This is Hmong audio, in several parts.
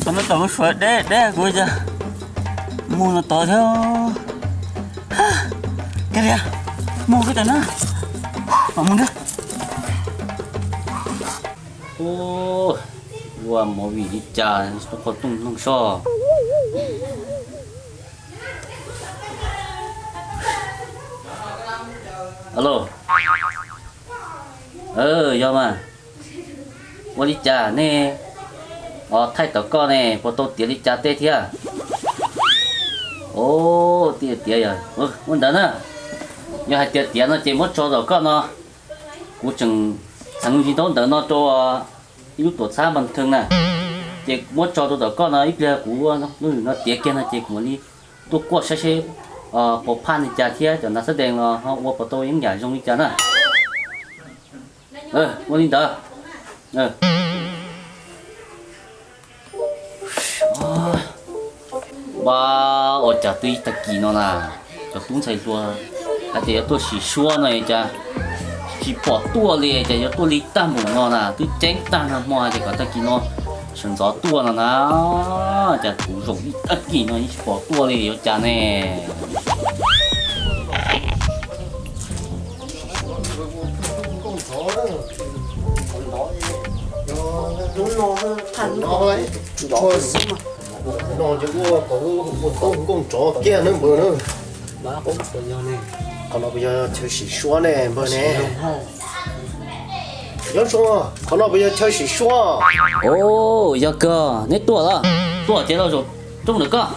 Tau no tom kuv suav deb deb kuv cas mus no tod thiab. Kiag li, mus kiag tam na, mam mus na. Ua movie li cas rau qhov rooj mloog soj. Alo. Yog mas. Ua li cas nej thaij tom koj ne, puas tau tiav li cas tej thiab? Tiav tiav yog ua ntawd na. Yog hais tias tiav no ces muab tso tom koj no. Kuv tseem txheev ntsis ntaub ntawv no rau ib lub tuam txhab npas theej na. Ces muab tso rau tom koj no, ib pliag kuv lub no tiav kiag no ces kuv mam li tuaj kuaj saib seb puas phaj li cas thiab cov nav xab dees los ho ua puas tau yeeb yam zoo li cas na. Ua li ntawd. Ua, ua cas twb tag kis no na, cov tub ntxhais hluas hais tias yuav tuaj sim suab no cas tsis pom tuaj li, cas yuav tuaj li tag npaum no na, twb ceeb tag nag hmo hais tias kom tag kis no sawv ntxov tuaj no na, cas kuv zaum ib tag kis no yeej tsis pom tuaj li yuav cas ne. No ces ua kom ua tau nkauj nrov kiag na npawg na. Qhov no puas yog chaw sim suab ne npawg ne? Nyob zoo, qhov no puas yog chaw sim suab? Yog kawg, neb tuaj los? Tuaj ces los zaum rooj ntawm koj.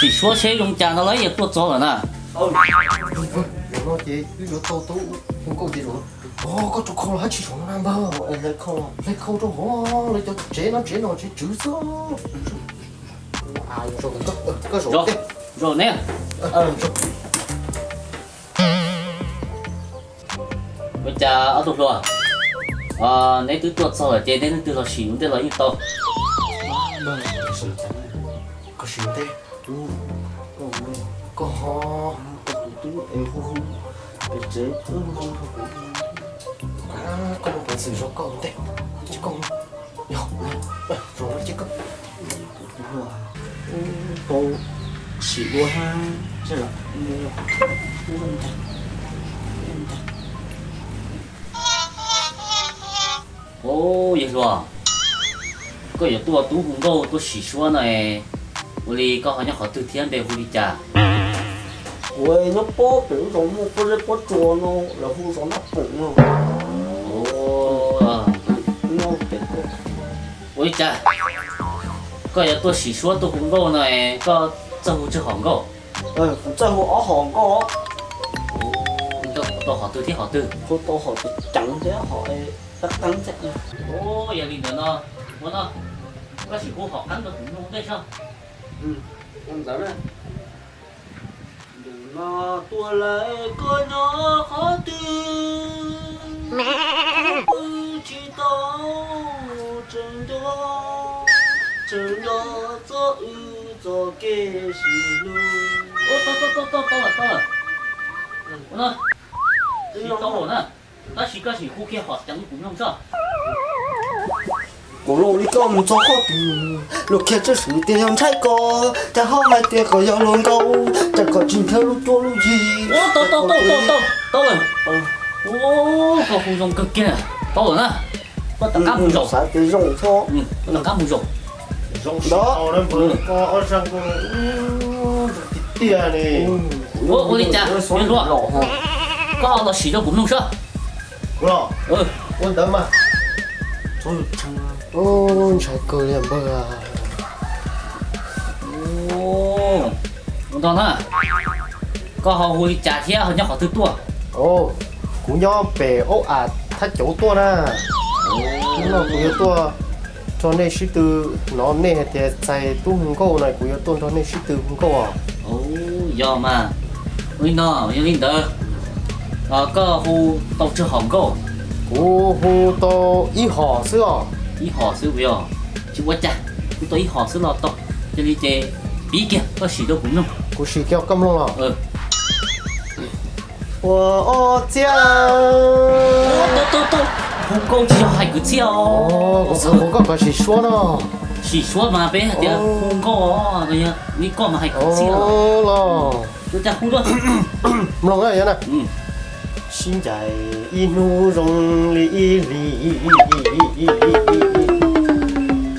Sim suab seb zoo cas no los yuav tuaj txog lawm na. Zaum no ces wb yuav tau tub hu nkauj ces zaum no. Koj rau khau los hab tsis zaum no na npawg? Hlais khau rau hauv, lawv cov tsev no tsev no tsev tswv xwb. Zaum ne. Ua cas ob tug hluas, neb twb tuaj txog lawm ces neb leej twg los sim ua ntej los yeej tau. Koj sim ua ntej. Koj ho, koj muaj peev xwm zov koj ua ntej. Koj, zaum no ces koj tau sim dua hab. Yawg hluas, koj yuav tuaj tub hu nkauj tuaj sim suab no, ua li koj ho nyob qhov twg thiab npe hu li cas? Kuv nyob pob pem lub zos muaj pob zeb pob tsua no, lawv hu zos Naj Poom no. Ua li cas koj yuav tuaj sim suab tuaj hu nkauj no, koj txawj hu tsawg hom nkauj? Kuv txawj hu ob hom nkauj. Koj tau hom twg thiab hom twg? Kuv tau hom ceev ceev thiab hom qeeb qeeb thiab. Yog li ntawd no, ua no, koj sim hu hom qeeb rau kuv mloog ua ntej soj. Ua ntawd na. Ntuj no tuaj lawm koj nyob qhov twg? Kuv pw tsis tau, tseem nco, tseem nco txoj wb txoj kev sib hlub. Tau lawm, tau lawm. Ua no, tsis tau lawm na. Tab sis koj sim hu kiag hom ceev kuv mloog soj. Kuv los li koj mus txog qhov twg, luag kiag txoj swm tias yog ntshai koj, cas ho hais tias koj yog luag nkauj, cas koj tsis nrhiav lub cuab lub yig. Tau, tau, tau, tau, tau lawm. Koj hu zoo kawg kiag, tau lawm na. Koj rov qab mus zaum. Xav tias zoo txhob, koj rov qab mus zaum. Zoo ntau na, koj ob sab koj tiag tiag li. Ua li cas, koj los sim rau kuv mloog soj. Kuv los? Ua ntawd mas. Ntshai kawg li npawg. Ua ntog na, koj ho hu li cas thiab ho nyob qhov twg tuaj? Kuv nyob pem Aub Am Thab Cauv tuaj na. Hnub no kuv yuav tuaj nrog nej sib tw, hnov nej hais tias txais tub hu nkauj no, kuv yuav tuaj nrog nej sib tw hu nkauj os. Yog mas, ua li no, yog li ntawd, koj hu tau tsawg hom nkauj? Kuv hu tau ib hom xwb os. Ib hom xwb puas yog? Tsis ua cas, hu tau ib hom xwb los tau. Yog li ces piv kiag koj sim rau kuv mloog. Kuv sim kiag koj mloog los? Ua ob txiab. Hu nkauj tsis yog hais kwv txhiaj os. Kuv hu koj kom sim suab no. Sim suab mas peb hais tias hu nkauj, li koj mas hais kwv txhiaj los. Ua cas hu tuaj mloog na yog na. Sib ncaim ib hnub zoo li ib hlis,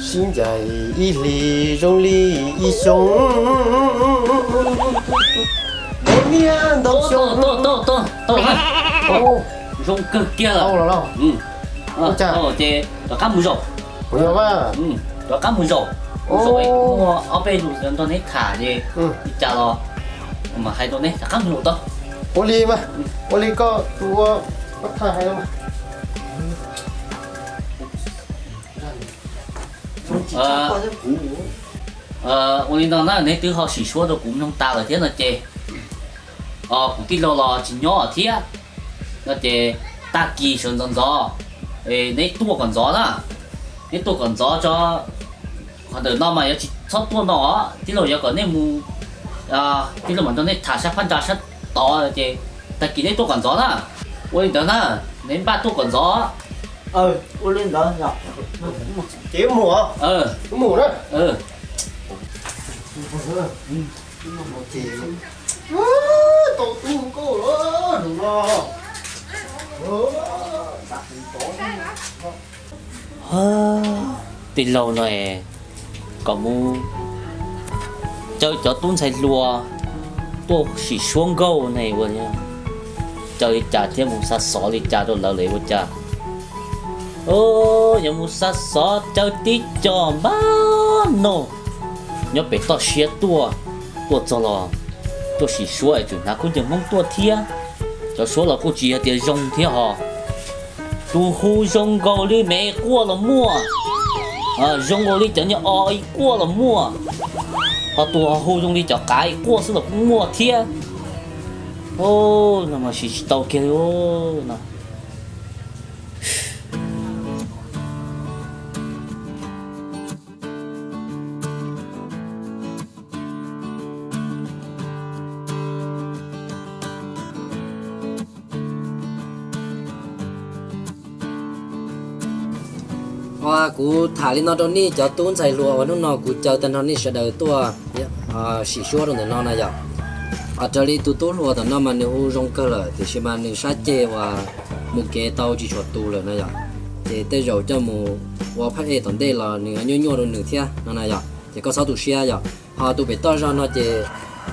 sib ncaim ib hlis zoo li ib xyoo. Ntau niaj ntau xyoo. Zoo kawg kiag lawm. Ces rov qab mus zaum. Rov qab mus zaum. Mus zaum es kuv muaj ob peb lus nrog neb tham ces li cas los mas hais rau neb, rov qab mus zaum tau. Ua li mas, ua li koj tus ua, koj tham hais mas. Ua li no na, neb twb ho sim suab rau kuv mloog tas lawm thiab no ces, kuv tij laug los tsis nyob thiab no ces, tag kis sawv ntxov ntxov neb tuaj kom ntxov na, neb tuaj kom ntxov tso. Qhov ntawm no mas yuav tsis txhob tuaj no, tij laug yuav kom nej mus, tij laug mam nrog nej tham sab phab ntsa sab tod ces, tag kis neb tuaj kom ntxov na. Ua li ntawd na, neb npaj tuaj kom ntxov. Ua li ntawd ces wb mus, wb mus na. Tau tub nkauj lawm no. Tij laug no es kom mus caw cov tub ntxhais hluas tuaj sim suab nkauj ne ua, caw li cas thiab mus xa xov li cas rau lawv lawm ua cas. Yuav mus xa xov caw tib co npab no nyob pem toj siab tuaj, tuaj txog los tuaj sim suab es tseem hnav khaub ncaws Hmoob tuaj thiab. Cov suab los kuj tsis yog tias zoo thiab ho. Tus hu zoo nkaus li me quaj los muaj, zoo nkaus li cov nyuag o quaj los muaj, ho tus ho hu zoo li cov qav quaj xwb los kuj muaj thiab. No mas siv tsis tau kiag li no. Kuv tham li no rau nej cov tub ntxhais hluas uas hnub no kuv caw tag nrho nej sawv daws tuaj sim suab rau ntawm no na yom. Raws li tus tub hluas ntawm no mas nws hu zoo kawg lawm tiam sis mas nws sab ceg uas mus kev tau tsis tshua tus lawm na yom. Ces tej zaum coj mus ua phab ej tom ntej los nws nyuaj nyuaj rau nws thiab no na yom. Ces koj txhob tu siab yom. Ho tus pem toj zog no ces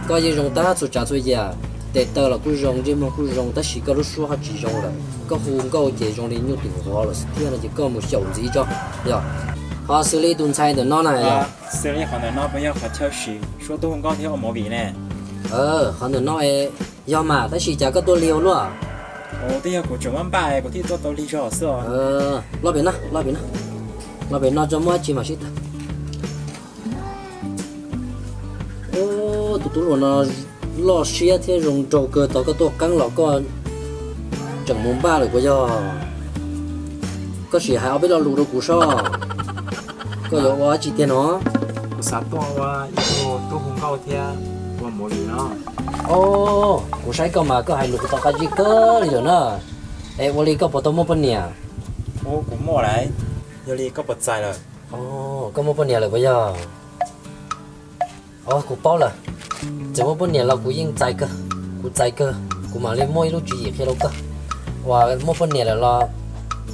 koj yeej zoo tab txhua tsav txhua yam, tes taw los kuj zoo, ntsej muag kuj zoo, tab sis koj lub suab ho tsis zoo lawm. Koj hu nkauj ces zoo li nyuj twm vov lawm thiab no ces koj mus xyaum ntxiv tso yom. Ho xws li tus ntxhais ntawm no na, xws li qhov ntawm no puas yog qhov chaw sim suab tub hu nkauj thiab ua movie ne? Qhov ntawm no yog mas tab sis cas koj tuaj lig ua luaj? Twb yog kuv tseem muab npaj kuv thiaj tuaj tau lig zog xwb os. Los pem no, los pem no, los pem no tso muab dab tsi mam sib tag. Tus tub hluas no loj siab thiab zoo nraug kawg, tau koj tuaj qeeb los koj tseem mus npaj lawm puas yog? Koj sim hais ob peb lo lus rau kuv sob. Koj yuav ua dab tsi tiag no? Kuv xav tuaj ua ib tug tub hu nkauj thiab ua movie no. Kuv saib koj mas koj hais lus kuv tau qab zib kawg li lawm na. Es ua li koj puas tau muaj poj niam? Kuv muaj lawm, yog li koj puas txais lawm? Koj muaj poj niam lawm puas yog? Kuv paub lawm, txawm muaj poj niam los kuv yeej txais kawg, kuv txais kawg, kuv mam li muaj ib lub tswv yim qhia rau koj. Uas muaj poj niam lawm los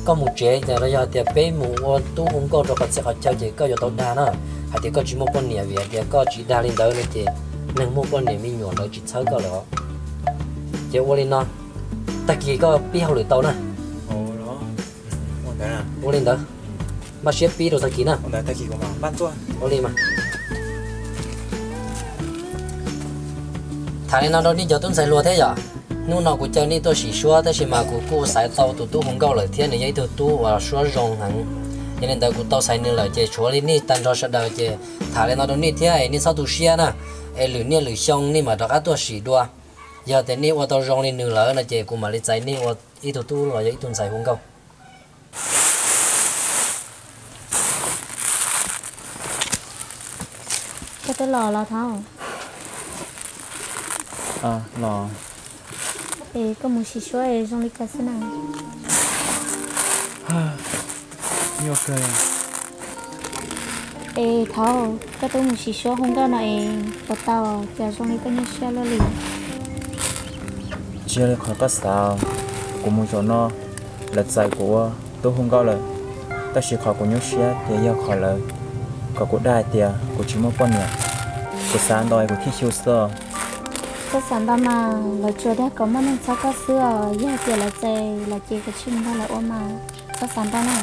koj mus tsev los yog tias peb mus ua tub hu nkauj rau qhov txhia qhov chaw ces koj yuav tau dag na. Hais tias koj tsis muaj poj niam vim hais tias koj tsis dag li ntawd no ces neeg muaj poj niam me nyuam lawv tsis txhawb koj lawm os. Ces ua li no, tag kis koj pib hauj lwm tau na. Ua li ntawd, npaj siab pib rau tag kis na. Ua li mas. Tham li no rau nej cov tub ntxhais hluas thiab yom. Hnub no kuv caw nej tuaj sim suab tab sis mas kuv kuj xaiv tau tus tub hu nkauj lawm thiab nws yog ib tug tub uas suab zoo heev. Yog li ntawd kuv tau xaiv nws lawm ces tshuav li nej tag nrho sawv daws ces tham li no rau nej thiab es nej txhob tu siab na. Es lwm niaj lwm xyoo nej mam rov qab tuaj sim dua. Yog tias nej ua tau zoo li nws lawm no ces kuv mam li txais nej ua ib tug tub los yog ib tug ntxhais hu nkauj. Koj twb los los thaub. Es koj mus sim suab es zoo li cas xwb na? Nyuaj kawg. Es thaum koj twb mus sim suab hu nkauj no es puas tau, cas zoo li koj nyuaj siab luaj li? Tsis yog li qhov koj xav, kuv mus zaum no lawv txais kuv ua tub hu nkauj lawm, tab sis qhov kuv nyuaj siab ces yog qhov lawv kom kuv dag hais tias kuv tsis muaj poj niam. Kuv xav ntau es kuv thiaj xyu xwb. Txhob xav ntau mas, lawv tsuas dag kom muaj neeg txhawb koj xwb os, yog hais tias lawv txais lawm ces koj tsij mus nrog lawv ua mas, txhob xav ntau na.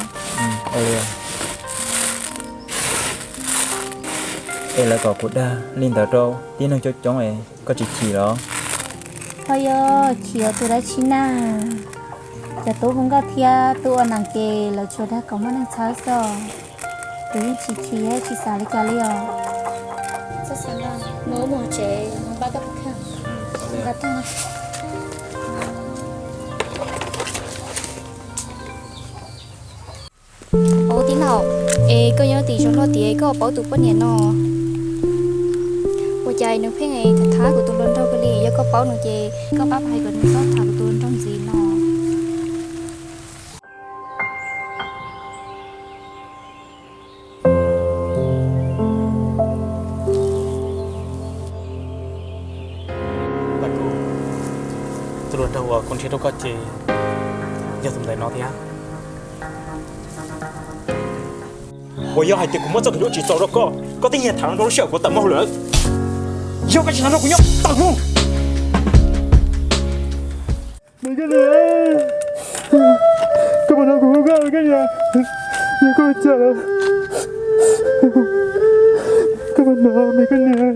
Es lawv kom kuv dag li ntawd rau tib neeg coob coob es koj tsis chim los? Ho yog chim ua tus dab tsi na? Cov tub hu nkauj thiab tub ua neeg ces lawv tsuas dag kom muaj neeg txhawb xwb os. Kuv yeej tsis chim thiab tsis xav li cas li os. Txhob xav ntau, mus ua mus tsev, mus pab koj tus kheej. Ua tib laug, es koj nyob tim zoo luaj tias koj paub tus poj niam no, ua cas nws pheej tham tham kuv tus hluas nraug kawg li? Yog koj paub nws ces koj pab hais kom nws txhob tham kuv tus hluas nraug ntxiv no. Tus hluas nraug uas kuv nrhiav rau koj ces yog tus ntawm no thiab. Uas yog hais tias kuv muab txoj kev hlub tsis txaus rau koj, koj twb nyiag tham rau lub sij hawm kuv tawm mus hauj lwm lawm. Yog koj tsis hnov no kuv nyob tawm mus. Me koj niam, koj puas hnov kuv hu koj, koj niam? Yog koj ua cas lawm? Koj puas hnov me koj niam?